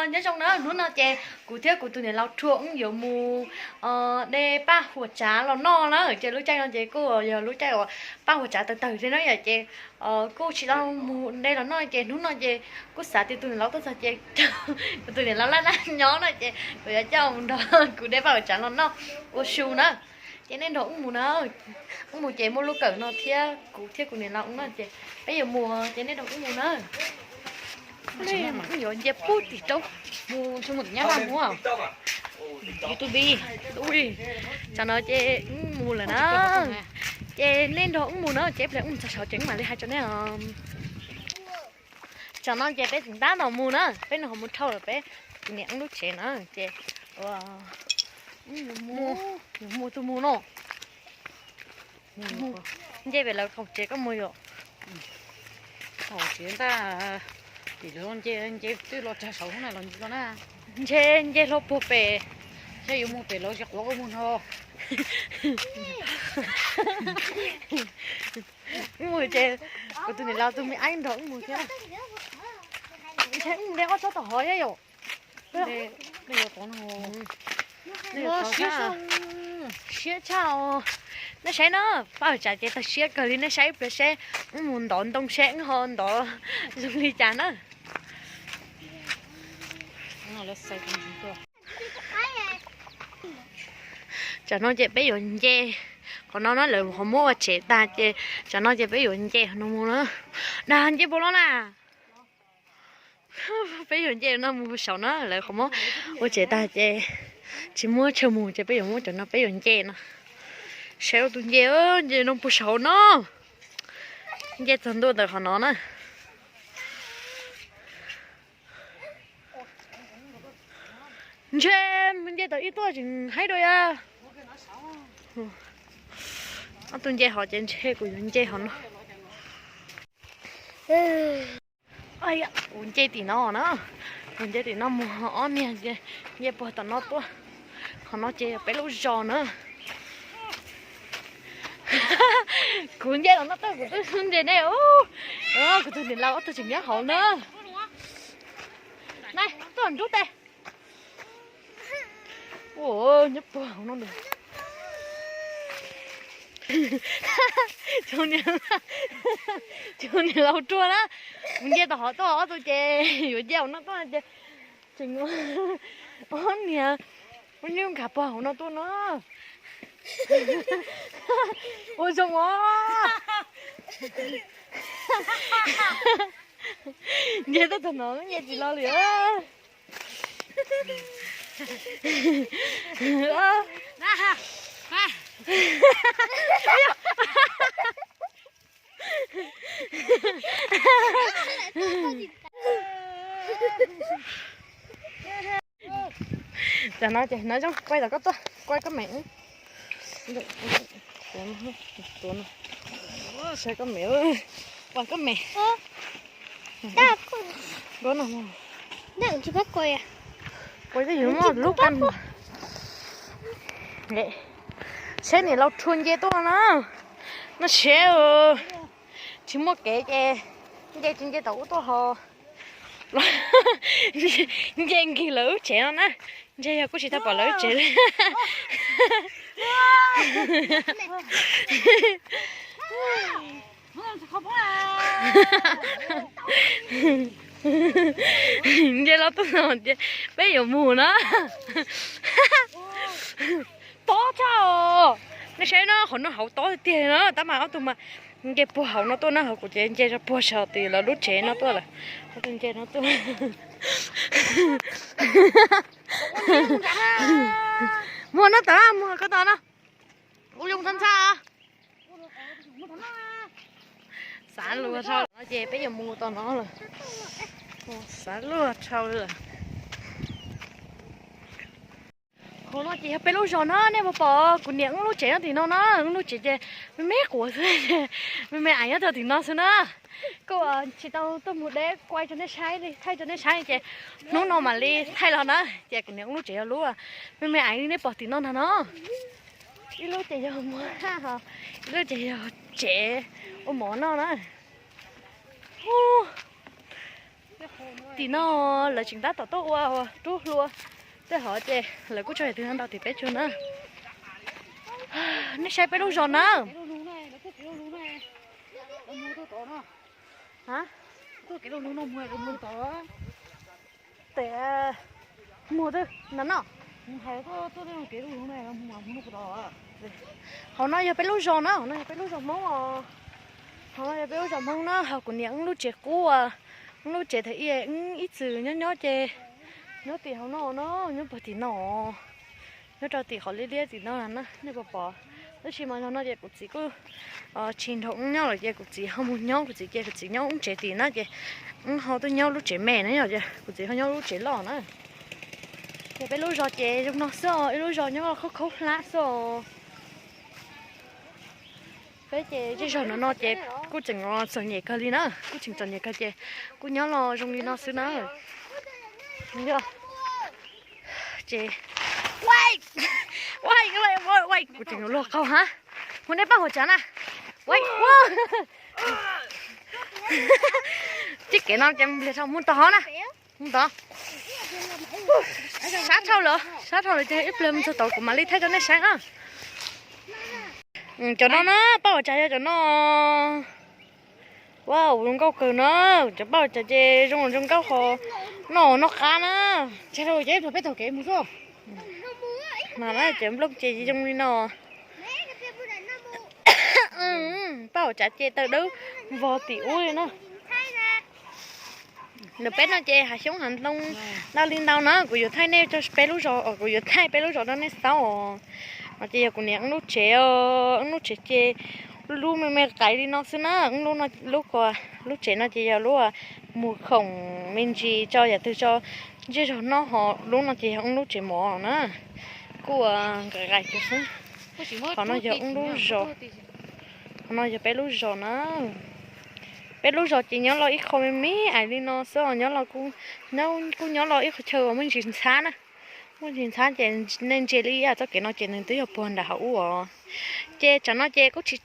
Nyob zoo na, hnub no ces kuv thiab kuv tus niam laus Rhuaj wb yuav mus de paj huam tsav los noj na. Ces lub caij no ces kuj yog lub caij uas paj huam tsav tawg tawg thiab na yom. Ces kuj tsis tau mus de los noj ces hnub no ces kuj xav tias tus niam laus tuaj txog ces kuv tus niam laus laj laj nyob no ces kuv yuav coj mus nrog kuv de paj huam tsav los noj ua su na. Ces nej nrog wb mus na. Wb mus ces muaj lub kawm no thiab kuv thiab kuv niam laus wb no ces peb yuav mus ces nej nrog wb mus na. Wb yuav nce pub tim roob mus, mus tim nyab vaj mus. Ui, tsam no ces wb mus lawm na. Ces nej nrog wb mus na, ces ib pliag wb mus txog saud ces wb mam li hais rau nej os. Tsam no ces peb tseem tab tom mus na, peb nws ho mus dhau lawm peb tus niam wb lub tsev na, ces mus tus mus no. Nce pem lawv qaum tsev koj mus yom. Qaum tsev ntag, tim lawv nce, nce twb los txog saud na los nce los na. Ntshe nce hlo puag pem, ntshe yuav mus pem lawv tsev quav koj mus no. Wb mus ces kuv tus niam laus tus me aib nrog wb mus thiab. Ntshe wb mus de ob tsob tom hov thiab yom. Siab tshaj os. Nej saib na, paj huam tsav ces tawg siab kawg li, nej saib ib pliag seb wb mus ntov ntoo seb wb ho ntov zoo li cas na. Tsam no ces peb yuav nce qhov no na, lawv qhov muab ua tsev tag ces tsam no ces peb yuav nce qhov no mus na. Dag nce puas los na? Peb yuav nce no mus saud na, lawv qhov muab ua tsev tag ces tsis muab chaw mus ces peb yuav muab cov no peb yuav nce no. Saib ua tus nce, nce no puag saud no. Nce txog ntua ntawm qhov no na. Ntshe nce tau ib tuaj tseem haib dua yom. Ob tug nce hov ces ntshe kuv yuav nce hov no. Kuv nce tim no na, kuv nce tim no mus ob niag nce puag tom no tuaj. Qhov no ces yog peb lub zos na. Kuv nce los no tuaj kuv twb nce nej, kuv tus niam laus ob tug tseem nyob hauv na. Nai, tuaj nrub tes. Ua, nyob puag hauv no. Tus niam laus ruaj na, kuv nce tom hov tuaj ob tug ces yuav nce hauv no tuaj ces tseem ob niag ua nyuj nkag puag hauv no tuaj no. Ua zoo os. Nce tuaj txog no nce tsis los li. Tam no ces hnov zoo quaj tom koj tuaj, quaj koj mem. Saib koj mem, quaj koj mem. Quaj twb yog muaj lub kab. Saib niam laus rhuaj nce tuaj na. No siab, tsis muaj kev ces nce tsis nce tau ub tuaj ho. Nce nkig lawv lub tsev no na. Ntshe yog kuj tsis tau pom lawv lub tsev li. Nce los tuaj no ces peb yuav mus na. Tob tshaj os. Nej saib no, qhov no hauv tob tiag tiag na, tab mas ob tug mas nce puag hauv no tuaj na, ho kuv ces nce rau puag saum tim lawv lub tsev no tuaj lawm. Ob tug nce no tuaj. Muag no tod, muag ko tod no. Ua li ntxhab ntxhab. Xav luag dhau no ces peb yuav mus tom no lawm. Xav luag dhau lawm. Qhov no ces yog peb lub zos na, nej puas pom kuv niam wb lub tsev nyob tim no na, wb lub tsev ces me me quav xwb, me me aiv nyob rau tim no xwb na. Kuv tsis tau tuaj mus deb kuaj rau nej saib li, thaij rau nej saib ces hnub no mam li thaij los na, ces kuv niam wb lub tsev yog lub me me aiv li nej pom tim no ntag no. Ib lub ces yog muag, ib lub ces yog tsev ua mov noj na. Tim no lawv tseem tab tom tuaj ua rub hlua tej hov ces lawv kuj tso yam twg no ntau tim peb tsuag na. Nej saib peb lub zos na. Tes muag twg na no? Hauv no yog peb lub zos na, hauv no yog peb lub zos Hmoob os. Hauv no yog peb lub zos Hmoob na, hauv kuv niam wb lub tsev qub, wb lub tsev thaum ub wb ib txwm nyob nyob ces nyob tim hauv no no, nyob puag tim no, nyob rau tim qhov liab liab tim no na nej puas pom. Tab sis mas zaum no ces kuv txiv kuj tsis nrog wb nyob lawm ces kuv txiv ho mus nyob, kuv txiv ces kuv txiv nyob wb tsev tim na ces wb ho tuaj nyob lub tsev me na yom, ces kuv txiv ho nyob lub tsev loj na. Ces peb lub zos ces zoo no xwb os, ib lub zos nyob khaub khaub hlab xwb os. Peb ces zej zog no no ces kuj tseem txom nyem kawg li na, kuj tseem txom nyem kawg ces kuj nyob los zoo li no xwb na. Ces kuv tseem luag qaug ha, mus dej paj huam tsav na. Tib kev no ces mus pliag tso mus tod hov na, mus tod. Sab dhau lawm, sab dhau lawm ces ib pliag mus txog tod kuv mam li thaij rau nej saib na. Cov no na, paj huam tsav yog cov no. Wow, zoo nkauj kawg na. Cov paj huam tsav ces zoo zoo nkauj ho noj noj qab na. Mas na cov nplooj ces zoo li no. Paj huam tsav ces taw dawb vog tim ub li na. Ntawm peb no ces hav xyoob hav ntoo ntau li ntau na, kuv yuav thaij nej rau peb lub zos, kuv yuav thaij peb lub zos rau nej saib os. No ces yog kuv niam wb lub tsev, wb lub tsev ces lub me me qais li no xwb na, wb lub, lub tsev no ces yog lub mus khoom me ntsis tso yam twg tso zej zog noj, ho lub no ces yog wb lub tsev mov na, kuj nqaim nqaim kiag xwb. Qhov no yog wb lub zos, qhov no yog peb lub zos na. Peb lub zos ces nyob los ib qho me me ais li no xwb os, nyob los kuj nyob los ib qho chaw uas muaj ntsis ntxhab na. Muaj ntsis ntxhab ces nej ntsia li txoj kev no ces nws twb yog puag nram hauv ub os. Ces tsam no ces kuj tsis,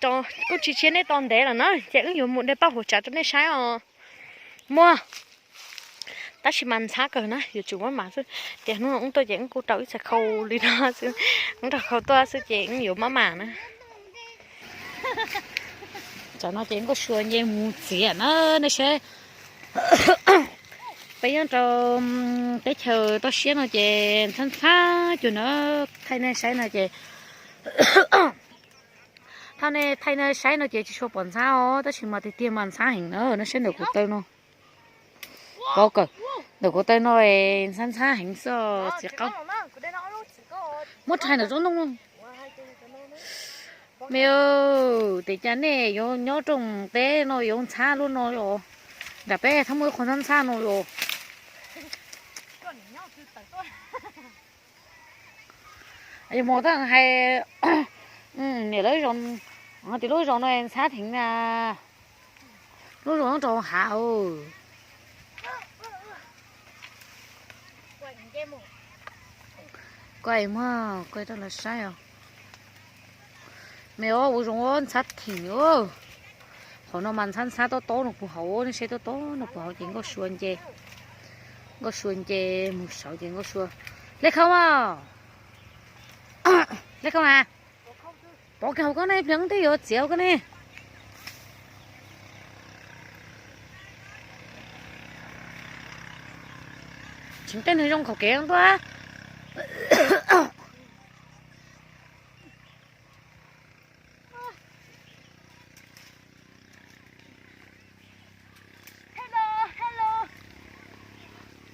kuj tsis tshiab nej tos ntev lawm na, ces wb yuav mus de paj huam tsav rau nej saib os. Muaj, tab sis mas ntxhab kawg na, yuav tsum maj mam xwb. Ces hnub no wb tuaj ces wb kuj rau ib txhais khau li no xwb, wb rau khau tuaj xwb ces wb yuav maj mam na. Tsam no ces Nkauj Sua nce mus txiav na, nej saib. Peb nyob rau teb chaws toj siab no ces ntxhab ntxhab cuag no, thaij nej saib no ces, thaij nej, thaij nej saib no ces tsis tshua pom ntxhab os, tab sis mas tiag tiag mas ntxhab heev na, nej saib ntawm kuv taw no. Pov kawm, ntawm kuv taw no ntxhab ntxhab heev xwb txiv qaub. Muab rhais ntawm tsob ntoo. Me, tias cas nej yuav nyob rooj teb no yuav ntxhab lub no os. Nram peb txhob muaj ib qho ntxhab ntxhab no os. Yog mus tab hais niam lawv zos, tias lub zos no ntxhab theev na. Lub zos no rau hav. Kuj muab kuj rau lawv saib os. Me ua zoo ntxhab theev. Qhov no mas ntxhab ntxhab tob tob no puag hauv, nej saib tob tob no puag hauv ces Nkauj Sua nce, Nkauj Sua nce mus saud ces Nkauj Sua, Lej Khau, Lej Khau na, pov kiag hauv koj ne, ib pliag wb twb yuav txiav koj ne. Tseem tej neeg zoo qhov kev tuaj.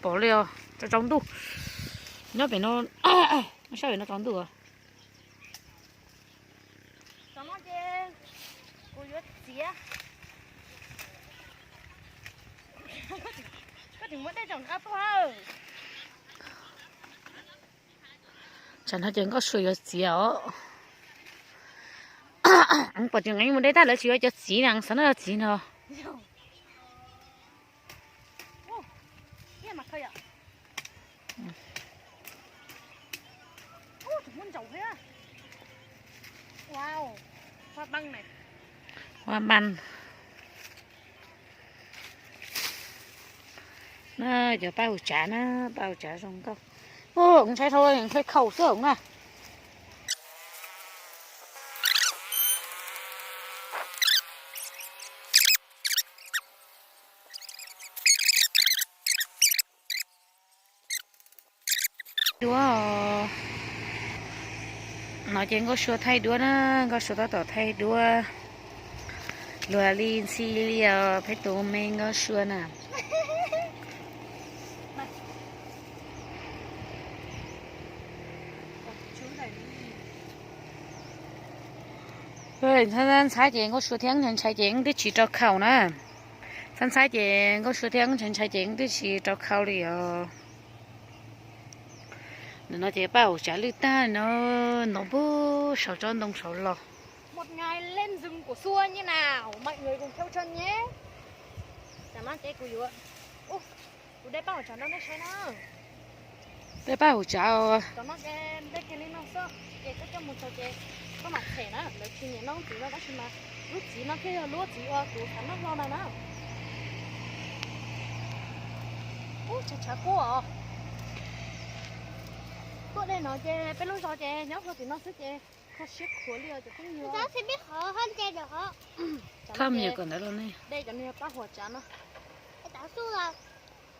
Pom li os, tsaus ntuj. Nyob pem no, sab pem no tsaus ntuj. Kuv yuav txiav. Koj tseem muab dej tsom nqa tuaj. Tsam no ces Nkauj Sua yuav txiav os. Pom tseem nqeeb mus deb tag lawv tsis yuav cov txiv na, xav no cov txiv no. Hoa ban. Cov paj hauv tsav na, paj hauv tsav zoo nkauj. Ntshai dhau, ntshai khaus xwb na. Duab. No ces Nkauj Sua thaij duab na, Nkauj Sua tab tom thaij duab. Luag li ntxhi li os, peb tus me Nkauj Sua na. Ntxhab ntxhab ces Nkauj Sua thiab Nkauj Ntshai ces wb twb tsis rau khaus na. Ntxhab ntxhab ces Nkauj Sua thiab Nkauj Ntshai ces wb twb tsis rau khaus li os. Nim no ces paj hauv tsav lwj tag no, nov npug saum tsob ntoo saud los. Một ngày lên rừng của Xua như nào, mọi người cùng theo chân nhé. Tam no ces kuv yuav, kuv de paj hauv tsav rau nej saib na. De paj hauv tsav. Tam no ces de kiag li no xwb, ces koj coj mus txog ces koj mam them na, lawv tsis nyiam noj lub txiv no tab sis mas lub txiv no thiaj yog lub txiv uas kuv xav noj hlo ntag na. Ub, tshav tshav kub os. Tuaj dej no ces peb lub zos ces nyob hauv tim no xwb ces kho siab khuav li os cov phooj ywg. Thaj me nyuam kom ntawd los ne. De cov niag paj hauv tsav no.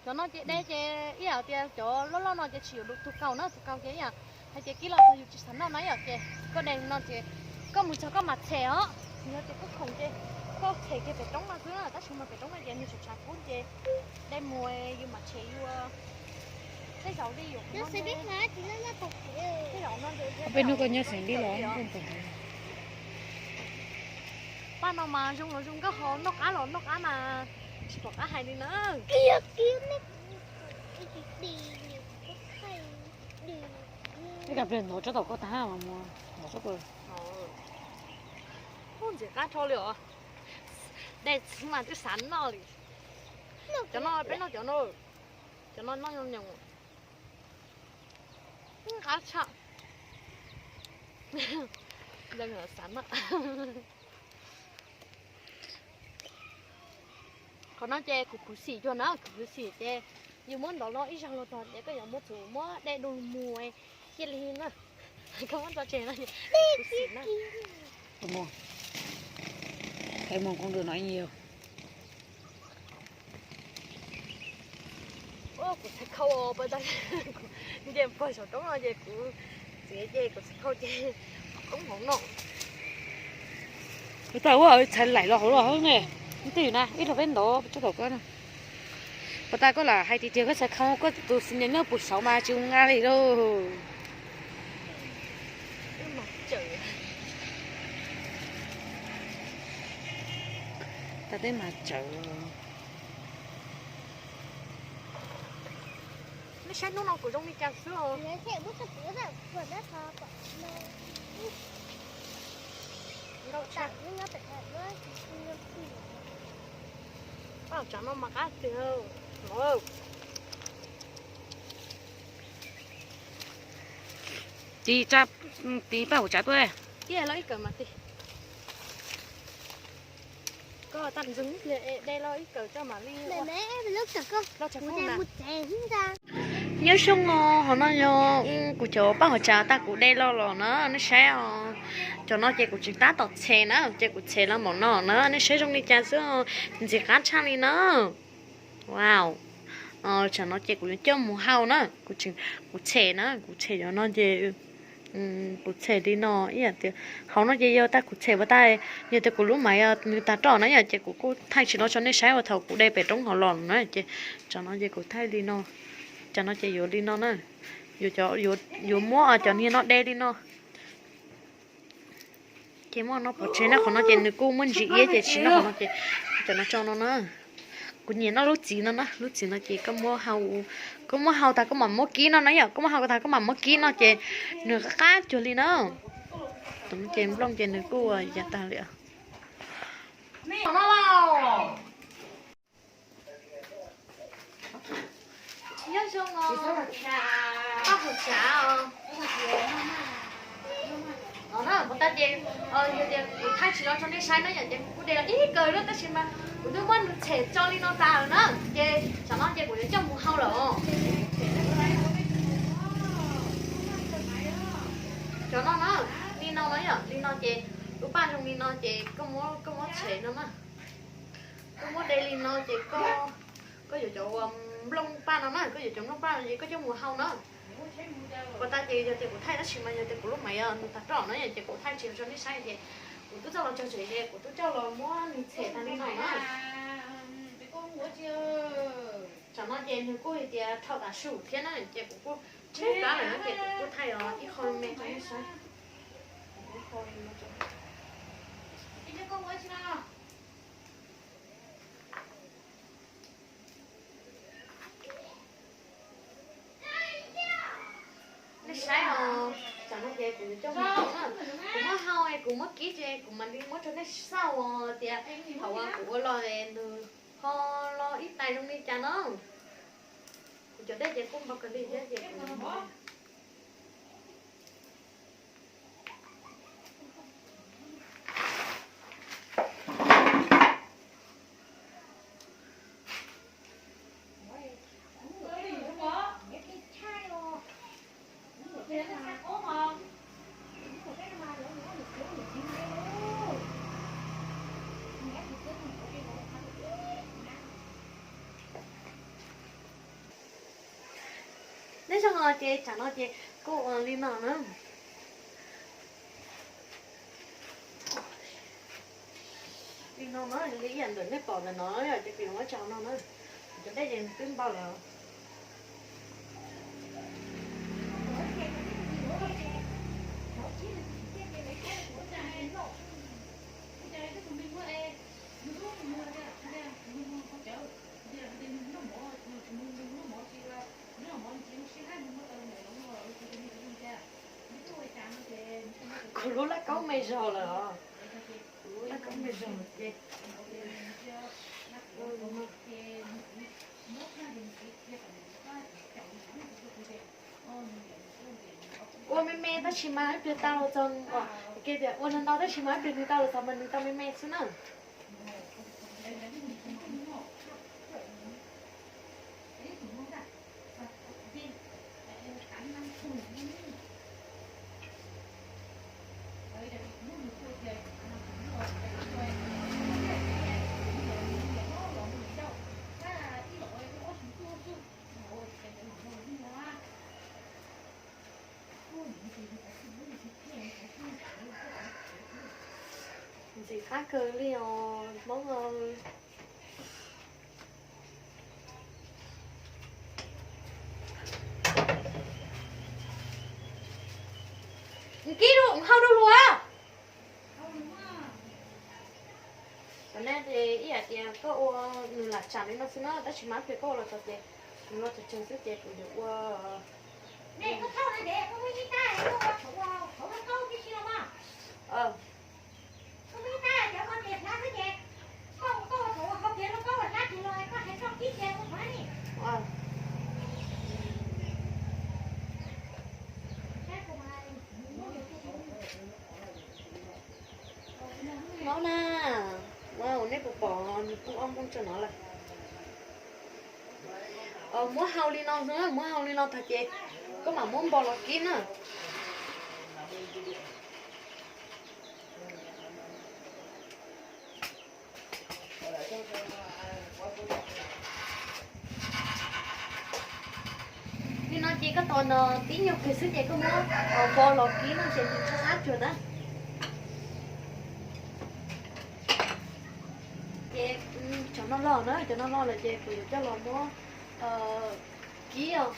Cov no ces de ces ib yam tias cov loj loj no ces tsis yuav tus kaus na, tus kaus ces ib yam hais tias kib los txog yus tsis xav noj na ib yam ces koj de no ces koj mus txog koj mam them os. Yog tias koj khoom ces koj them kiag pem roob no xwb na, tab sis mas pem roob no ces nws tshav tshav kub ces de mus yus mam them yus tej zaum li yus. Peb hnub koj nyob xeev Dib los. Paj no mas zoo los zoo nkauj, ho noj qab los noj qab mas tsis pom qab hais li na. Ib kas pliag ntov tsob tom koj tag mas mus ntov tsob koj. Ntxim qab dhau li os. Dej txwv mas twb xav noj li. Cov no peb noj cov no, cov no noj nyoos. Qab tshaj. Xav noj. Qhov no ces kuv khuv xim cuag na, kuv khuv xim ces yus muab ntov los ib zaug los tog ces koj yuav muab txuv muab de du mus cia li na. Koj muab tso tseg no, khuv xim na. Kuv txhais khau, nce pog saum roob no ces kuv txiav ces kuv txhais khau ces koob hauv no. Ua tau ua txhais laim los hauv los hauv ne. Twj ywm na, ib los peb ntov tsob tom koj na. Puas tas koj lam hais tias tias koj txhais khau, koj tus xiv nyees nyob puag saud mas tsis ua nqa li lauj. Tas teb mas tsawv. Nej saib hnub no kuv zoo li cas xwb os. Nkauj tshaj. Paj hauv tsav no mas qab tiag. Tiv, tiv paj hauv tsav tuaj. Tiaj los ib kawm mas tig. Koj tag ntxeeg pliag es de los ib kawm coj mam li. Nyob zoo os, hov no yog kuv cov paj hauv tsav tag kuv de los los na, nej saib os. Cov no ces kuv tseem tab tom txhem na, ces kuv txhem los npaum no na, nej saib zoo li cas xwb, ntxim qab tshaj li na. Wow, tsam no ces kuv yuav coj mus hau na, kuv txhem na, kuv txhem cov no ces kuv txhem li no ib yam tias hauv no ces yog tag kuv txhem ua tag, yog tias kuv lub mav yog nws tag roj na yom, ces kuv kuj thaij tsis no tso nej saib uas thaum kuv de pem roob hauv los na, ces tsam no ces kuv thaij li no, tsam no ces yuav li no na, yuav muab cov niag no de li no. Ces muab no pov tseg na, qhov no ces nws kuj muaj ntsis iab ces tsis noj qhov no ces cov no tso no na. Kuv nyiam noj lub txiv no na, lub txiv no ces koj muab hau, koj muab hau tas koj mam muab kib noj na yom, koj muab hau tas koj mam muab kib noj ces nws qab qab cuag li na. Ces nplooj ces nws kuj yav tag li. Nyob zoo os, paj hauv tsav os. Os na, kuv tag ces yog tias kuv thaij tsis los rau nej saib na yom, ces kuv kuj de los ib kawm na tab sis mas Kuv twb muab nws tshem tso li no tas lawm na, ces tsam no ces kuv yuav coj mus hau lawm os. Cov no na, li no no yom, li no ces lub paj zoo li no ces koj muab tshem no na. Koj muab de li no ces koj, koj yuav cov uas nplooj paj no na, koj yuav cov nplooj paj no ces koj coj mus hau na. Puas tas ces yog tias kuv thaij tab sis mas yog tias kuv lub maiv nws tag roj na ces kuv thaij tsis tau rau nej saib ces kuv twb txawj los tso tseg ces kuv twb coj los muab nws tshem tas li no na. Tsam no ces nws kuj hais tias dhau tas su thiab na ces kuv kuj tshem plab lawm ces kuv kuj thaij os ib qho me rau nej saib. Nej saib os, tsam no ces kuv coj mus hau na, kuv muab hau es kuv muab kib ces kuv mam li muab rau nej saib os tias thaum uas kuv ua los es nws ho los ib tais zoo li cas no. Kuv cov dej ces kuj npau kawg li thiab ces kuv Neb zoo os, ces tsam no ces kuj ua li no na. Li no na, li ib yam ntawm nej pom ntawm no yom, ces kuv yuav muab tso no na. Kuv cov dej ces nws twb npau lawm. Kuv lub laj kaub me zog lawm os. Kuv lub laj kaub me zog ces ua me me tab sis mas ib pliag tau los txog, ua ntau ntau tab sis mas ib pliag nws tau los txog mas nws tau me me xwb na. Ntxim qab kawg li os Hmoob. Kib, hau rau luag. Tam no ces ib yam tias koj ua nws lam tsam li no xwb na, tab sis mas ib pliag koj ua los txog ces nws los tsawg tsawg xwb ces kuv yuav ua. Hmoob na, ua nej puas pom nws poob ob npoo tso no lawm. Muab hau li no xwb, muab hau li no tag ces koj mam muab npo los kib na. Li no ces koj tos nws tib nyuag kawg xwb ces koj muab npo los kib no ces nws txhob sab cuag na. Ces cov no loj na, cov no loj lawm ces kuv yuav coj los muab kib os.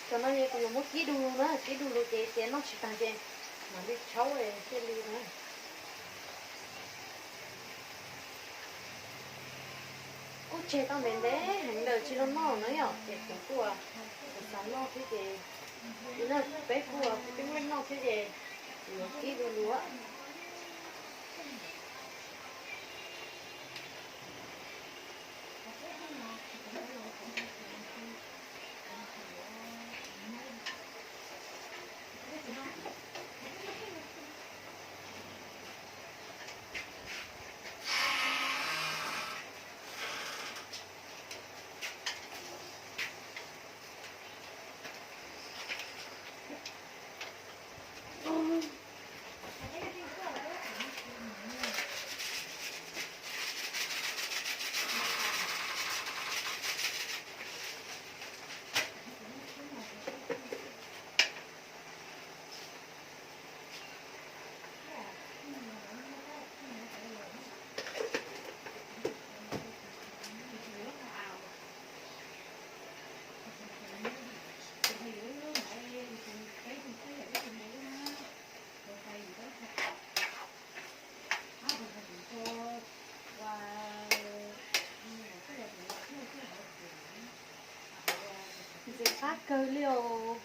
Tam no ces kuv yuav muab kib du lug na, kib du lug ces tias noj tsis tag ces mam li tshaub thiaj li na. Kuj tseg tau ntev ntev heev ntawm tsis tau noj na yom, ces kuv kuj, kuv xav noj thiab ces, kuv noj peb kuj, kuv twb muab noj thiab ces kuv yuav kib du lug. Ntxim qab kawg li os.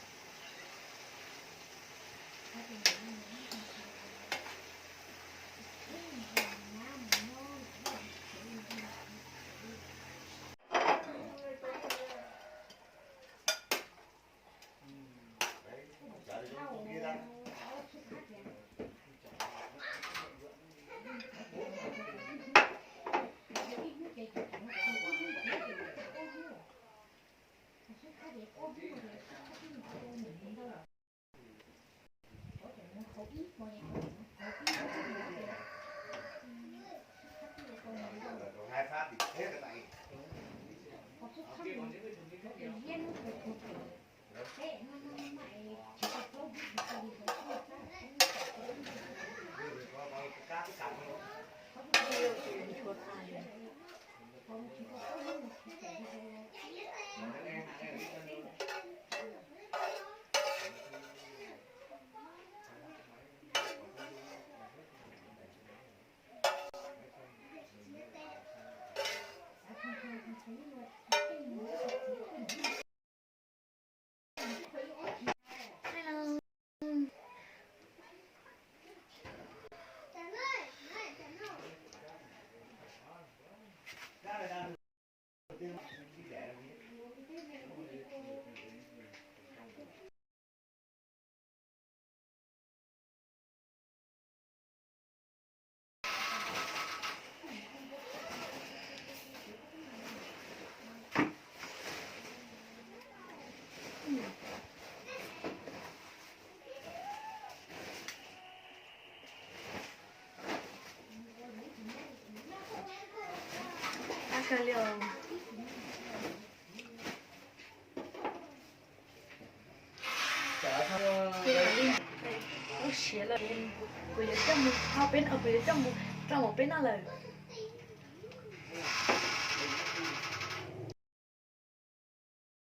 Qab kawg li os. Lub siav lawm, kuv yuav coj mus, ho peb no kuv yuav coj mus rau mus peb noj lawm.